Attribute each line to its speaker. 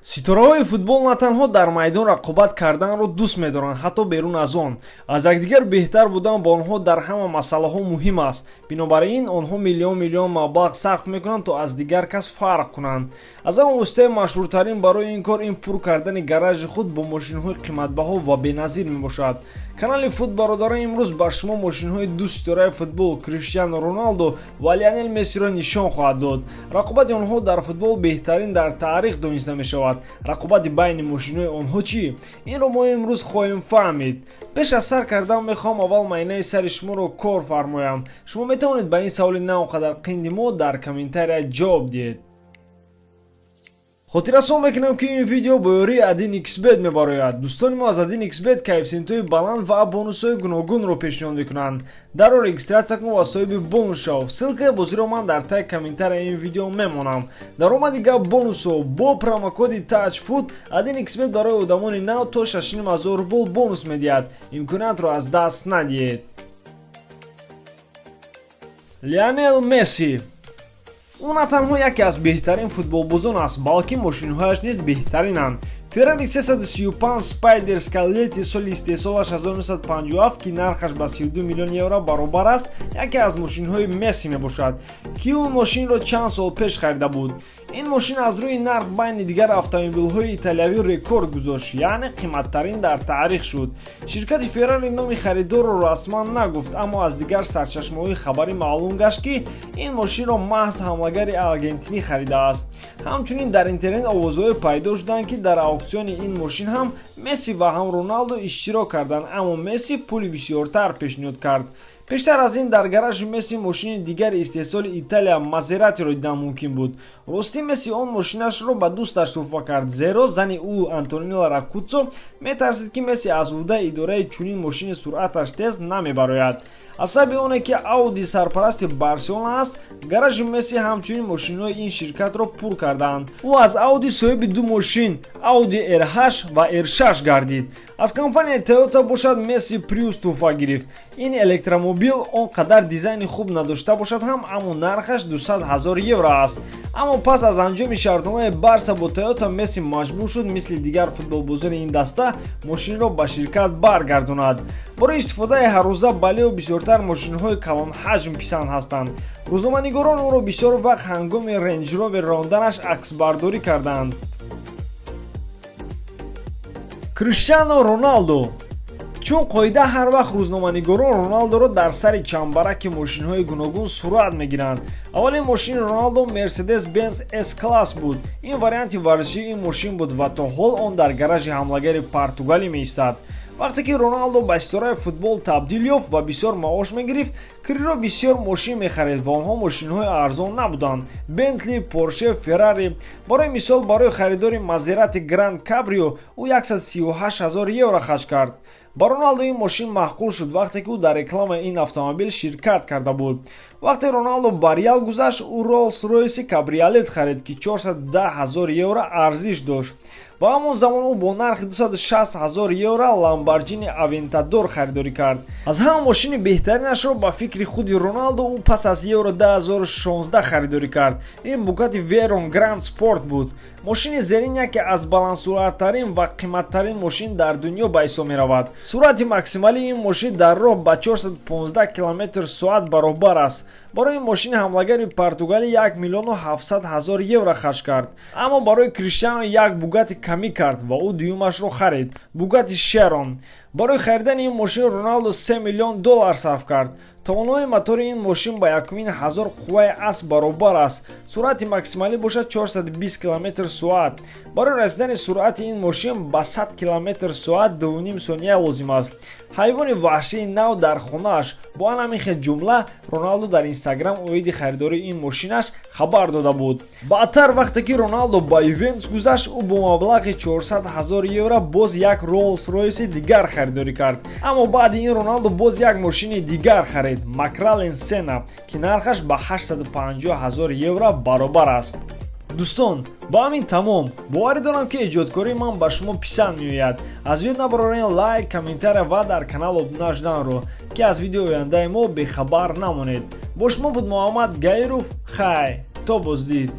Speaker 1: Ситораҳои футбол на танҳо дар майдон рақобат карданро дӯст медоранд, ҳатто берун аз он. Аз якдигар беҳтар будан ба онҳо дар ҳама масъалаҳо муҳим аст. Бинобар ин онҳо миллион миллион маблағ сарф мекунанд, то аз дигар кас фарқ кунанд. Аз ҳама воситаи машҳуртарин барои ин кор ин пур кардани гаражи худ бо мошинҳои қиматбаҳо ва беназир мебошад. Канали Фут, бародарон, имрӯз ба шумо мошинҳои ду ситораи футбол, Криштиану Роналдо ва Лионел Мессиро нишон хоҳад дод. Рақобати онҳо дар футбол беҳтарин дар таърих дониста мешавад. Рақобати байни мошинҳои онҳо чӣ? Инро мо имрӯз хоҳем фаҳмид. Пеш аз сар кардан мехоҳам аввал майнаи сари шуморо кор фармоям. Шумо метавонед ба ин саволи на он қадар қинди мо дар комментария ҷавоб диҳед. Хотиррасон мекунам, ки ин видео бо ёрии 1xBet мебарояд. Дӯстони мо аз 1xBet коэффисиентҳои баланд ва бонусҳои гуногунро пешниҳод мекунанд. Дарро регистрация кун ва соҳиби бонус шав. Ссылкаи бозиро ман дар таги комментария ин видео мемонам. Даромади гап бонусҳо: бо промокоди TAJFOOT 1xBet барои одамони нав то 6500 рубл бонус медиҳад. Имкониятро аз даст надиҳед. Лионел Месси. Ӯ на танҳо яке аз беҳтарин футболбозон аст, балки мошинҳояш низ беҳтаринанд. Феррари 335 Спайдер Скалетти соли истеҳсолаш 1957, ки нархаш ба 32 миллион евро баробар аст, яке аз мошинҳои Месси мебошад, ки ӯ мошинро чанд сол пеш харида буд. Ин мошин аз рӯи нарх байни дигар автомобилҳои италиявӣ рекорд гузошт, яъне қиматтарин дар таърих шуд. Ширкати Феррари номи харидорро расман нагуфт, аммо аз дигар сарчашмаҳои хабарӣ маълум гашт, ки ин мошинро маҳз ҳамлагари аргентинӣ харидааст. Ҳамчунин дар интернет овозҳое пайдо шуданд, ки дар ауксиони ин мошин ҳам Месси ва ҳам Роналдо иштирок карданд, аммо Месси пули бисёртар пешниҳод кард. Пештар аз ин дар гаражи Месси мошини дигари истеҳсоли Италия, Мазератиро дидан мумкин буд. Ростӣ, Месси он мошинашро ба дӯсташ тӯҳфа кард, зеро зани ӯ, Антонела Роккузо, метарсид, ки Месси аз ӯҳдаи идораи чунин мошини суръаташ тез намебарояд. Аз сабаби оне ки Ауди сарпарасти Барселона аст, гаражи Месси ҳамчунин мошинҳои ин ширкатро пур кардаанд. Ӯ аз Ауди соҳиби ду мошин, Ауди R8 ва R6 гардид. Аз компанияи Тойота бошад Месси Приус тӯҳфа гирифт. Ин электромобил он қадар дизайни хуб надошта бошад ҳам, аммо нархаш 200 ҳазор евро аст. Аммо пас аз анҷоми шартномаи Барса бо Тойота, Месси маҷбур шуд мисли дигар футболбозони ин даста мошинро ба ширкат баргардонад. Барои истифодаи ҳаррӯза ба Лео бисёртар мошинҳои калонҳаҷм писанд ҳастанд. Рӯзноманигорон ӯро бисёр вақт ҳангоми Рейндж-Ровер ронданаш аксбардорӣ кардаанд. Криштиано Роналдо. Чун қоида, ҳар вақт рӯзноманигорон Роналдоро дар сари чамбараки мошинҳои гуногун сурат мегиранд. Аввалин мошини Роналдо Мерседес Бенз С класс буд. Ин варианти варзишии ин мошин буд ва то ҳол он дар гаражи ҳамлагари португалӣ меистад. Вақте ки Роналдо ба ситораи футбол табдил ёфт ва бисёр маош мегирифт, Криро бисёр мошин мехарид ва онҳо мошинҳои арзон набуданд: Бентли, Порше, Феррари. Барои мисол, барои харидори Мазерати Гранд Кабрио ӯ 138 ҳазор евро харҷ кард. Ба Роналдо ин мошин маъқул шуд, вақте ки ӯ дар рекламаи ин автомобил ширкат карда буд. Вақте Роналдо ба Реал гузашт, ӯ Роллс Ройси кабриолет харид, ки 410 ҳазор евро арзиш дошт, ва ҳамон замон ӯ бо нархи 260 ҳазор евро Ламборҷини Авентадор харидорӣ кард. Аз ҳама мошини беҳтаринашро, ба фикри худи Роналдо, ӯ пас аз Евро 2016 харидорӣ кард. Ин Бугати Вейрон Гранд Спорт буд. Мошини зерин яке аз баландсуръаттарин ва қиматтарин мошин дар дунё ба ҳисоб меравад. Суръати максималии ин мошин дар роҳ ба 415 километр соат баробар аст. Барои ин мошини ҳамлагари португалӣ 1 миллиону 700 ҳазор евро харҷ кард. Аммо барои Криштиано як Бугати камӣ кард ва ӯ дуюмашро харид, Бугати Шерон. Барои харидани ин мошин Роналдо 3 миллион доллар сарф кард. Тавонои мотори ин мошин ба 1500 қувваи асб баробар аст, суръати максималӣ бошад 420 километр соат. Барои расидани суръати ин мошин ба 100 километр соат 2,5 сония лозим аст. «Ҳайвони ваҳшии нав дар хонааш», бо ан ҳамин хел ҷумла Роналдо дар Инстаграм оиди харидории ин мошинаш хабар дода буд. Баъдтар, вақте ки Роналдо ба Ювентус гузашт, ӯ бо маблағи 400 ҳазор евро боз як Роллс Ройси дигар харидорӣ кард. Аммо баъди ин Роналдо боз як мошини дигар харид, Макларен Сена, ки нархаш ба 850 ҳазор евро баробар аст. Дӯстон, ба ҳамин тамом. Боварӣ дорам, ки эҷодкории ман ба шумо писанд меояд. Аз ёд набарорен лайк, комментария ва дар канал обуна шуданро, ки аз видеои ояндаи мо бехабар намонед. Бо шумо буд Муҳаммад Гаиров. Хай, то боздид.